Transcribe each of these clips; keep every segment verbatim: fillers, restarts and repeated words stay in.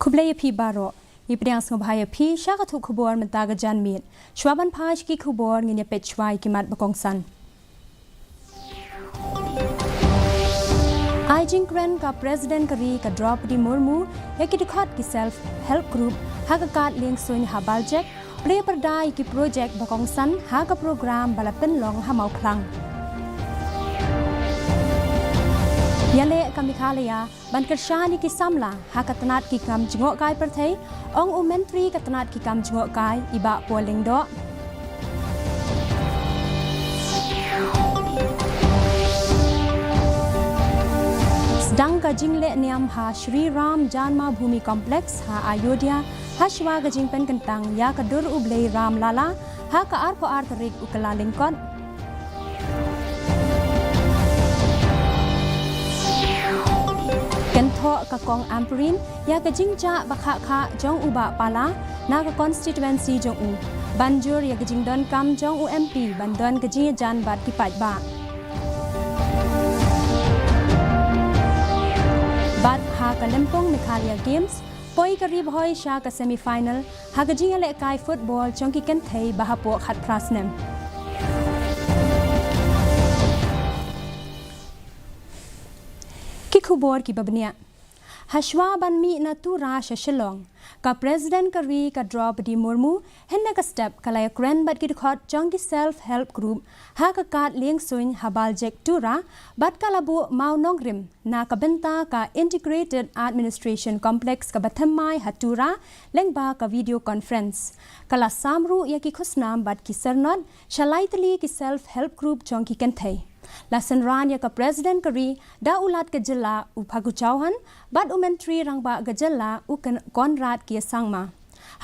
Khublei ïa phi baroh. Ngi pdiang sngewbha ïa phi sha ka thup khubor mynta ka janmiet. Shuwa ban phai sha ki khubor, ngin ïa peit shuwa ïa ki mat ba kongsan. Ai jingkren ka President ka ri ka Droupadi Murmu ïa ki dkhot ki Self Help Group ha ka kad liengsuiñ ha Baljek, plie pyrda ïa ki projek ba kongsan ha ka program ba la pynlong ha Mawphlang. Ïaleh ka Meghalaya ban kyrshan ïa ki samla ha ka tnat ki kam jngohkai pyrthei, ong u Myntri ka tnat ki kam jngohkai, i Bah Paul Lyngdoh. Sdang ka jingleh niam ha Shri Ram Janmabhoomi Complex ha Ayodhya, ha shuwa ka jingpynkyntang ïa ka dur u Blei Ram Lala ha ka arphew ar tarik u Kyllalyngkot. Kynthoh ka Kong Ampareen ïa ka jingjah ba khah khah jong u Bah Pala na ka constituency jong u, ban jur ïa ka jingdonkam jong u M P ban don ka jingïajan bad ki paidbah. Bad ha ka lympung Meghalaya Games, poi ka Ri Bhoi sha ka semi final ha ka jingïalehkai football jong ki kynthei ba hapoh khatphra snem. Ki khubor kiba bniah. Ha shuwa ban mih na Tura sha Shillong, ka President ka ri ka Droupadi Murmu, hynne ka step ka la ïakren bad ki dkhot jong ki Self Help Group ha ka kad liengsuiñ ha Baljek, Tura, bad ka la buh mawnongrim na ka bynta ka Integrated Administration Complex kaba thymmai ha Tura lyngba ka video conference. Ka la sam ruh ïa ki khusnam bad ki syrnod sha lai tylli ki Self Help Group jong ki kynthei. La synran ïa ka President ka ri da u Lat ka jylla u Phagu Chauhan bad u Myntri Rangbah ka jylla u Ken-, Conrad K Sangma.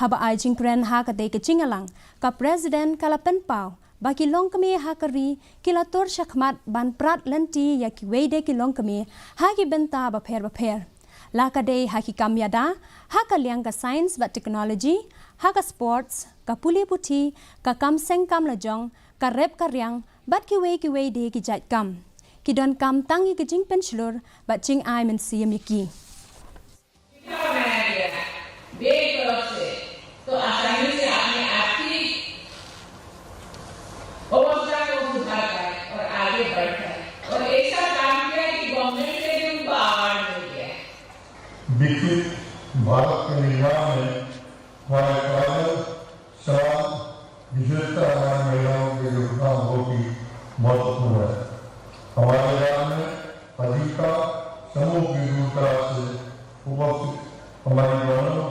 Haba ai jingkren ha katei ka jingïalang, ka President ka la pynpaw ba ki longkmie ha ka ri ki la tur shakhmat ban prat lynti ïa kiwei de ki longkmie ha ki bynta bapher bapher. La ka dei ha ki kam ïada, ha ka liang ka science bad technology, ha ka sports, ka pule puthi, ka kam seng kam lajong, ka rep ka riang, bad kiwei kiwei de ki jait kam. Ki donkam tang ïa ka jingpynshlur bad jingai mynsiem ïa ki. कितना बनाया गया है बैंक तरफ से, तो आसानी से अपने आर्थिक अवस्था को सुधार पाए और आगे बढ़ पाए। और ऐसा काम किया कि गवर्नमेंट से भी उनको अवार्ड मिल गया है। विकसित भारत के निर्माण में हमारे ट्राइबल समाज, विशेषकर हमारी महिलाओं के योगदान बहुत ही महत्वपूर्ण है। हमारे राज्य में आजीविका समूह की दूर दराज से उपस्थित हमारी बहनों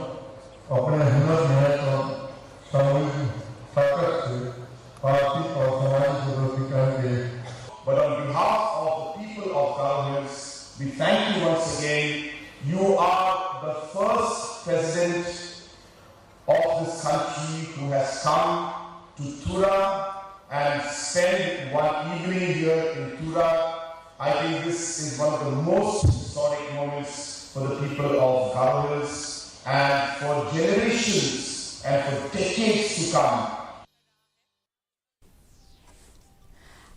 अपने हुनर, मेहनत और सामूहिक ताकत से आर्थिक और सामाजिक सशक्तिकरण के But on behalf of the people of Garo Hills, we thank you once again. You are the first president of this country who has come to Tura and spend one evening here in Tura. I think this is one of the most historic moments for the people of Garo Hills and for generations and for decades to come.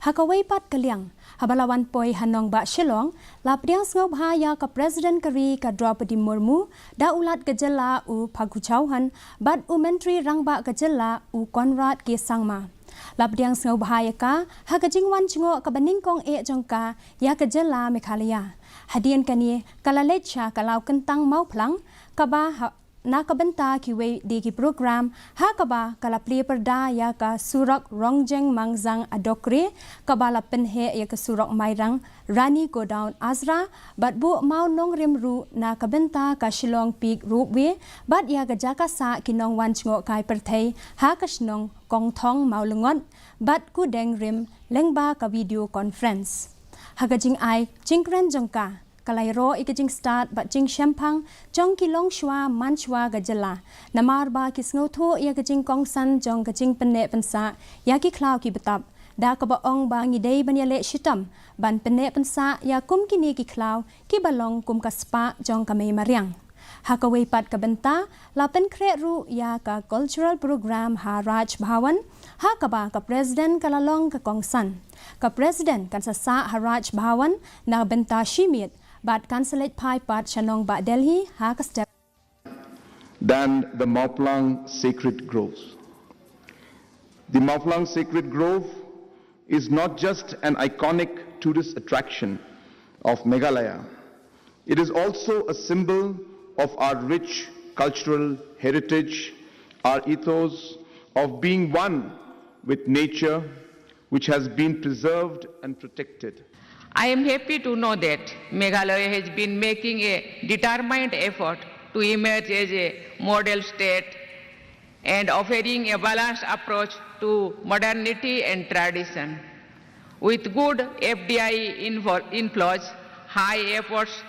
Ha kawei pat ka liang, haba la wan poi ha nongbah Shillong, la pdiang sngewbha ïa ka President ka ri ka Droupadi Murmu, da u Lat ka jylla u Phagu Chauhan, bad u Myntri Rangbah ka jylla u Conrad K Sangma. La pdiang sngewbha ïa ka ha ka jingwan jngoh kaba nyngkong eh jong ka ïa ka jylla Meghalaya. Hadien kane ka la leit sha ka Lawkyntang Mawphlang, kaba ha na ka bynta kiwei de ki program, ha kaba ka la plie pyrda ïa ka surok Rongjeng Mangzang Adokre, kaba la pynheh ïa ka surok Mairang Rani Godown Azra, bad buh mawnongrim ruh na ka bynta ka Shillong Peak Ropeway, bad ïa ka jaka sah ki nongwan jngohkai pyrthei ha ka shnong Kongthong Mawlyngot, bad Kudeng Rim lyngba ka video conference. Ha ka jingai jingkren jong ka, ka la ïaroh ïa ka jingstad bad jingshemphang jong ki longshuwa manshuwa ka jylla, namar ba ki sngewthuh ïa ka jingkongsan jong ka jingpynneh pynsah ïa ki khlaw ki btap, da kaba ong ba ngi dei ban ïaleh shitom ban pynneh pynsah ïa kum kine ki khlaw kiba long kum ka spah jong ka mei mariang. Ha kawei pat ka bynta, la pynkhreh ruh ïa ka cultural program ha Raj Bhavan, ha kaba ka President ka la long ka kongsan. Ka President kan sa sah ha Raj Bhavan na bynta shi miet, bad kan sa leit phai pat sha nongbah Delhi ha ka step. than the Mawplang Sacred Grove. The Mawplang Sacred Grove is not just an iconic tourist attraction of Meghalaya, it is also a symbol of our rich cultural heritage, our ethos of being one with nature, which has been preserved and protected. I am happy to know that Meghalaya has been making a determined effort to emerge as a model state and offering a balanced approach to modernity and tradition. With good F D I invo- inflows, high efforts,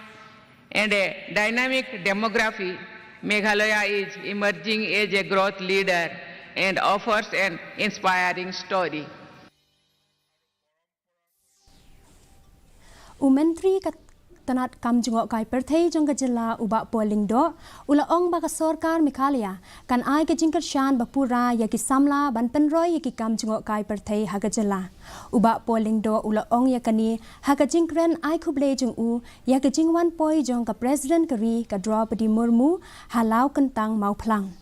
and a dynamic demography, Meghalaya is emerging as a growth leader and offers an inspiring story. U Myntri ka tnat kam jngohkai pyrthei jong ka jylla u Bah Paul Lyngdoh u la ong ba ka sorkar Meghalaya kan ai ka jingkyrshan ba pura ïa ki samla ban pynroi ïa ki kam jngohkai pyrthei ha ka jylla. U Bah Paul Lyngdoh u la ong ïa kane ha ka jingkren ai khublei jong u ïa ka jingwan poi jong ka President ka ri ka Droupadi Murmu ha Lawkyntang Mawphlang.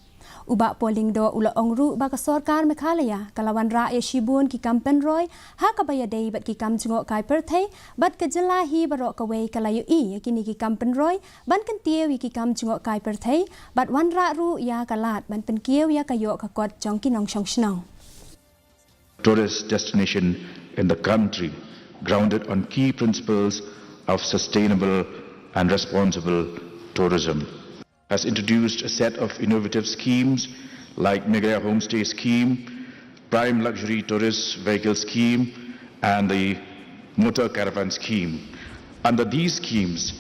U Bah Paul Lyngdoh u la ong ruh ba ka sorkar Meghalaya ka la wanrah ïa shibun ki kam pynroi ha kaba ïadei bad ki kam jngohkai pyrthei bad ka jylla hi baroh kawei ka la ïohi ïa kine ki kam pynroi ban kyntiew ïa ki kam jngohkai pyrthei bad wanrah ruh ïa ka lad ban pynkiew ïa ka ïoh ka kot jong ki nongshong shnong. Tourist destination in the country, grounded on key principles of sustainable and responsible tourism, has introduced a set of innovative schemes like Meghalaya Homestay Scheme, Prime Luxury Tourist Vehicle Scheme, and the Motor Caravan Scheme. Under these schemes,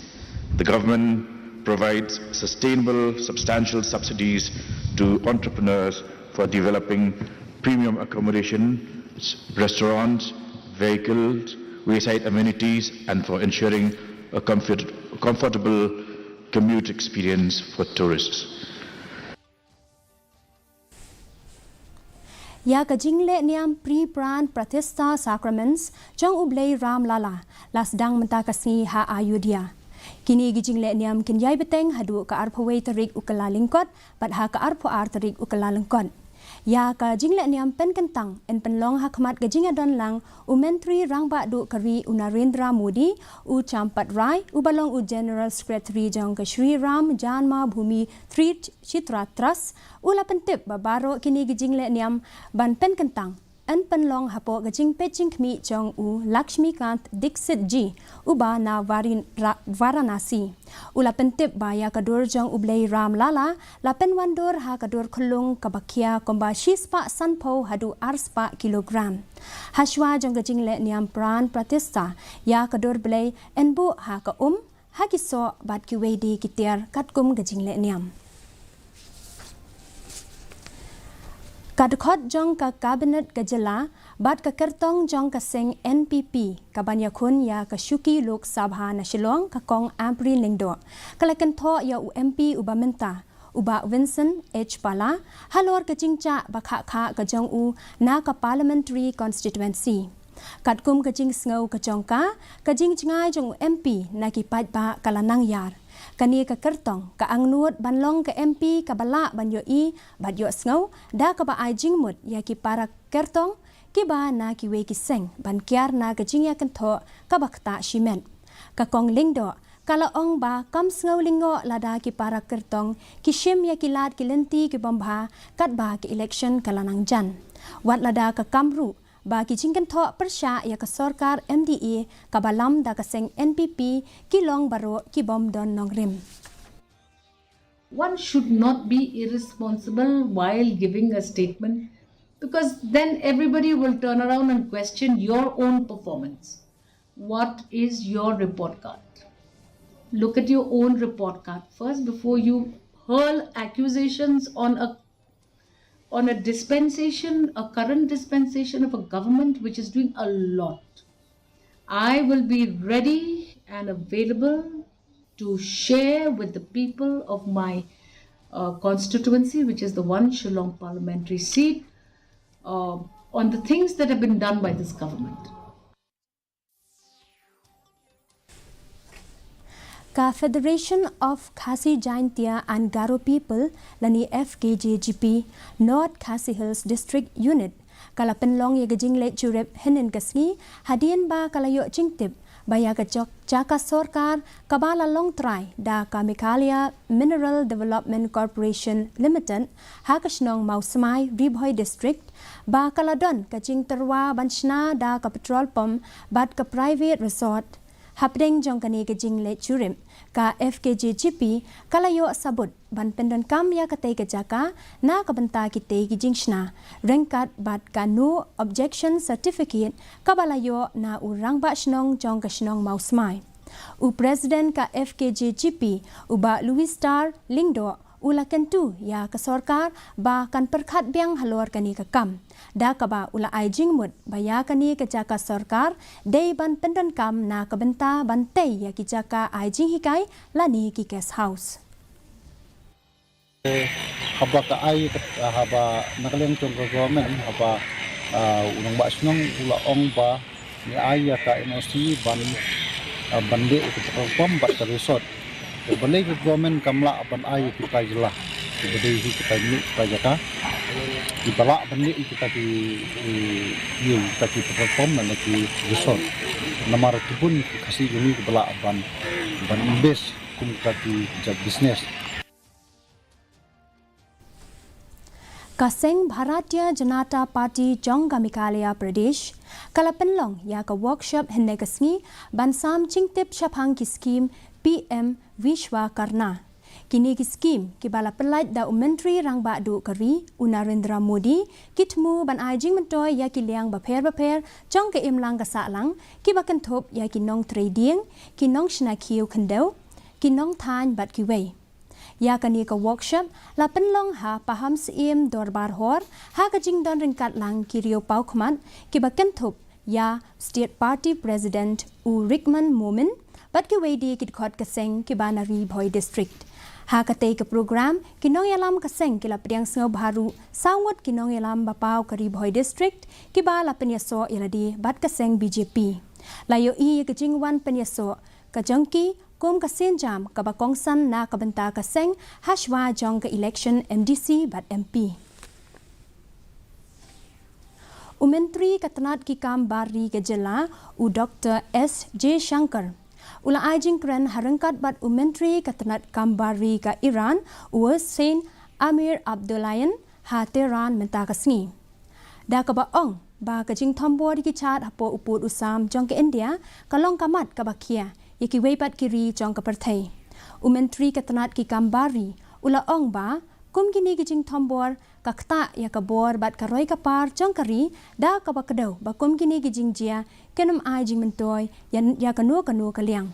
the government provides sustainable, substantial subsidies to entrepreneurs for developing premium accommodation, restaurants, vehicles, wayside amenities, and for ensuring a comfort, comfortable commute experience for tourists. Ïa ka jingleh niam Pre Pran Pratishtha Sacraments jong u Blei Ram Lala la sdang mynta ka sngi ha Ayodhya. Kine ki jingleh niam kin ïai bteng haduh ka arphew wei tarik u Kyllalyngkot bad ha ka arphew ar tarik u Kyllalyngkot. Ïa ka jingleh niam pynkyntang yn pynlong ha khmat ka jingïadon lang u Myntri Rangbah Duh ka ri u Narendra Modi, u Champat Rai uba long u General Secretary jong ka Shri Ram Janma Bhoomi Tirth Kshetra Trust, u la pyntip ba baroh kine ki jingleh niam ban pynkyntang yn pynlong hapoh ka jingpeit jingkhmih jong u Lakshmikant Dixit ji uba na Varanasi. U la pyntip ba ïa ka dur jong u Blei Ram Lala la pynwandur ha ka dur khyllung kaba khia kumba shispah sanphew haduh arspah kilogram. Hashwa jong ka jingleh niam Pran Pratishtha ïa ka dur Blei yn buh ha ka um, ha ki soh bad kiwei de ki tiar katkum ka jingleh niam. Ka dkhot jong ka Cabinet ka jylla bad ka kyrtong jong ka seng NPP kaban ïakhun ïa ka shuki Lok Sabha na Shillong ka Kong Ampareen Lyngdoh ka la kynthoh ïa u MP uba mynta, u Bah Vincent H Pala, halor ka jingjah ba khah khah ka jong u na ka Parliamentary Constituency. Katkum ka jingsngew ka jong ka, ka jingjngai jong u MP na ki paidbah ka la nang ïar. Kane ka kyrtong ka angnud ban long ka MP kaba lah ban ïohi bad ïohsngew da kaba ai jingmut ïa ki para kyrtong kiba na kiwei ki seng ban kiar na ka jingïakynthoh kaba ktah shimet. Ka Kong Lyngdoh ka la ong ba kam sngew lyngngoh lada ki para kyrtong ki shim ïa ki lad ki lynti ki bym bha katba ka election ka la nang jan. Wat lada ka kam ruh ba ki jingkynthoh pyrshah ïa ka sorkar MDA kaba lam da ka seng NPP ki long baroh ki bym don nongrim. One should not be irresponsible while giving a statement, because then everybody will turn around and question your own performance. What is your report card? Look at your own report card first before you hurl accusations on a on a dispensation, a current dispensation of a government which is doing a lot. I will be ready and available to share with the people of my uh, constituency, which is the one Shillong parliamentary seat, uh, on the things that have been done by this government. Ka Federation of Khasi Jaintia and Garo People, lane F K J G P, North Khasi Hills District Unit, ka la pynlong ïa ka jingleit jurip hynnin ka sngi, hadien ba ka la ïoh jingtip ba ïa ka jok-, jaka sorkar kaba la long trai da ka Meghalaya Mineral Development Corporation Limited, ha ka shnong Mawsmai, Ri Bhoi District, ba ka la don ka jingtyrwa ban shna da ka petrol pump bad ka private resort. Hapdeng jong kane ka jingleit jurip, ka F K J G P ka la ïoh sabut ban pyndonkam ïa katei ka jaka na ka bynta kitei ki jingshna, ryngkat bad ka no objection certificate kaba la ïoh na u rangbah shnong jong ka shnong Mawsmai. U President ka F K J G P, u Bah Louis Star Lyngdoh, u la kyntu ïa ka sorkar ba kan pyrkhat biang halor kane ka kam, da kaba u la ai jingmut ba ïa kane ka jaka sorkar dei ban pyndonkam na ka bynta ban tei ïa ki jaka ai jinghikai lane ki guest house. Haba ka ai ka, haba na ka liang jong ka government, haba, ah, u nongbah shnong u la ong ba ngi ai ïa ka N O C ban, ah, ban leh ïa ka petrol pump bad ka resort. Te balei ka government kam lah ban ai ïa kita ki jylla, kiba dei hi kita ki, kita jaka, kiba lah ban leh ïa kita ki, eh, ïa kita ki petrol pump lane ki resort. Namar ki bun ki Khasi jong ngi kiba lah ban, ban invest kum kita ki jait business. Ka seng Bharatiya Janata Party jong ka Meghalaya Pradesh ka la pynlong ïa ka workshop hynne ka sngi ban sam jingtip shaphang ki skim P M Vishwakarma. Kine ki skim kiba la pyllait da u Myntri Rangbah Duh ka ri, u Narendra Modi, ki thmu ban ai jingmyntoi ïa ki liang bapher bapher jong ka imlang ka sahlang, kiba kynthup ïa ki nongtrei dieng, ki nongshna khiew khyndew, ki nongthaiñ bad kiwei. Ïa kane ka workshop la pynlong ha Pahamsyiem Dorbar Hall, ha ka jingdon ryngkat lang ki riew paw khmat, kiba kynthup ïa State Party President u Rikman Momin bad kiwei de ki dkhot ka seng kiba na Ri Bhoi District. Ha katei ka program, ki nongïalam ka seng ki la pdiang sngewbha ruh saw ngut ki nongïalam ba paw ka Ri Bhoi District, kiba la pynïasoh ïa lade bad ka seng B J P. La ïohi ïa ka jingwan pynïasoh ka jong ki kum ka sienjam kaba kongsan na ka bynta ka seng hashwa jong ka election M D C bad M P. U Myntri ka tnat ki kam bar ri ka jylla, u Doktor S Jaishankar, u la ai jingkren ha ryngkat bad u Myntri ka tnat kam bar ri ka Iran, u Hussein Amir Abdollahian, ha Tehran mynta ka sngi. Da kaba ong ba ka jingthombor ïa ki jhad hapoh u pud u sam jong ka India ka long ka mat kaba khia ïa kiwei pat ki ri jong ka pyrthei. U Myntri ka tnat ki kam bar ri u la ong ba kum kine ki jingthombor ka ktah ïa ka bor bad ka roi ka par jong ka ri, da kaba kdew ba kum kine ki jingjia kin ym ai jingmyntoi ïa, ïa kano kano ka liang.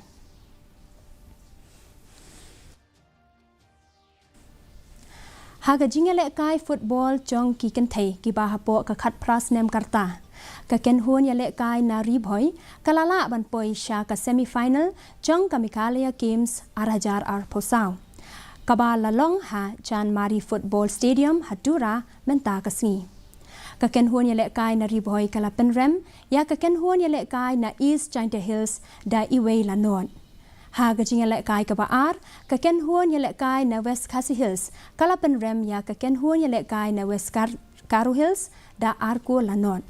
Ha ka jingïalehkai football jong ki kynthei kiba hapoh ka khatphra snem ka rta, ka kynhun ïalehkai na Ri Bhoi ka la lah ban poi sha ka semi final jong ka Meghalaya Games ar hajar arphew saw, kaba la long ha Jan Mari Football Stadium ha Tura mynta ka sngi. Ka kynhun ïalehkai na Ri Bhoi ka la pynrem ïa ka kynhun ïalehkai na East Jaintia Hills da iwei la nod. Ha ka jingïalehkai kaba ar, ka kynhun ïalehkai na West Khasi Hills ka la pynrem ïa ka kynhun ïalehkai na West Gar-, Garo Hills da ar kol la nod.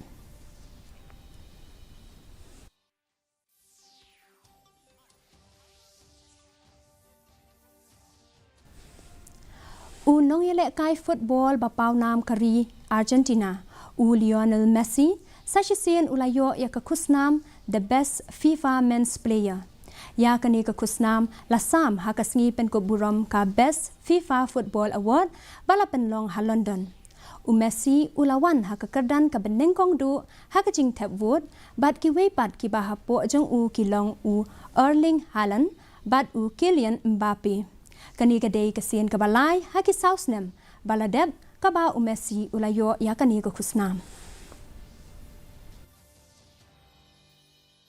U nongïalehkai football ba paw nam ka ri Argentina, u Lionel Messi, sa shisien u la ïoh ïa ka khusnam The Best FIFA Men's Player. Ïa kane ka khusnam la sam ha ka sngi pynkup burom ka Best FIFA Football Award ba la pynlong ha London. U Messi u la wan ha ka kyrdan kaba nyngkong duh ha ka jingthep vote, bad kiwei pat kiba hapoh jong u ki long u Erling Haaland bad u Kylian Mbappe. Kane ka dei ka sien kaba lai ha ki saw snem ba la dep kaba u Messi u la ïoh ïa kane ka khusnam.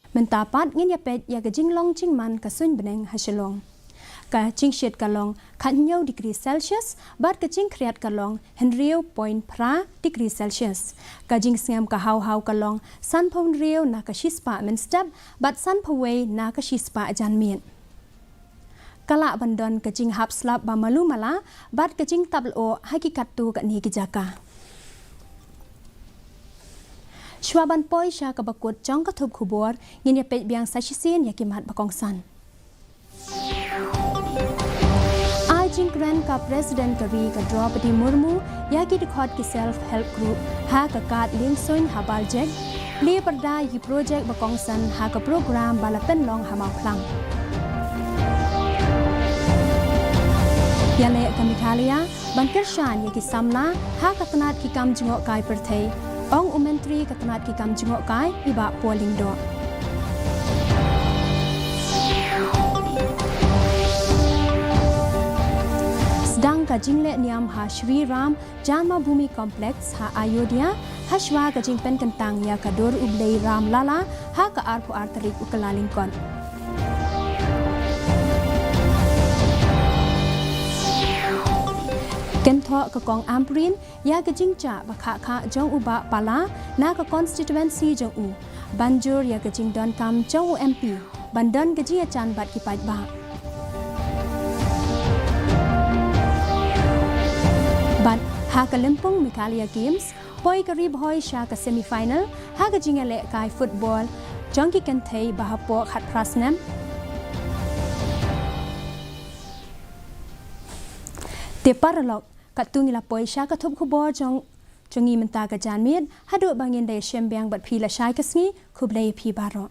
Mynta pat ngin ïa peit ïa ka jinglong jingman ka suiñ bneng ha Shillong. Ka jingshit ka long khathynñiew degree Celsius, bad ka jingkhriat ka long hynriew point phra degree Celsius. Ka jingsngem ka haw haw ka long sanphew hynriew na ka shispah mynstep, bad sanphew wei na ka shispah janmiet. ka lah ban don ka jinghap slap ba malu mala bad ka jingtap lyoh ha ki katto katne ki jaka. Shuwa ban poi sha kaba kut jong ka thup khubor, ngin ïa peit biang sa shisien ïa ki mat ba kongsan. Ai jingkren ka President ka ri ka Droupadi Murmu ïa ki dkhot ki self help group ha ka kad Liengsuin ha Baljek. Plie pyrda ïa ki projek ba kongsan ha ka program ba la pynlong ha Mawphlang. Ïaleh ka Meghalaya ban kyrshan ïa ki samla ha ka tnat ki kam jngohkai pyrthei, ong u Myntri ka tnat ki kam jngohkai i Bah Paul Lyngdoh. Sdang ka jingleh niam ha Shri Ram Janmabhoomi Complex ha Ayodhya, ha shuwa ka jingpynkyntang ïa ka dur u Blei Ram Lala ha ka arphew ar tarik u Kyllalyngkot. Kynthoh ka Kong Ampareen ïa ka jingjah ba khah khah jong u Bah Pala na ka constituency jong u. Ban jur ïa ka jingdonkam jong u M P ban don ka jingïajan bad ki paidbah. Bad ha ka lympung Meghalaya Games, poi ka Ri Bhoi sha ka semi final ha ka jingïalehkai football jong ki kynthei ba hapoh khatphra snem. Te paralok, katto ngi la poi sha ka thup khubor jong jong ngi mynta ka janmiet, haduh ba ngin da ïashem biang bad phi lashai ka sngi, khublei phi baroh.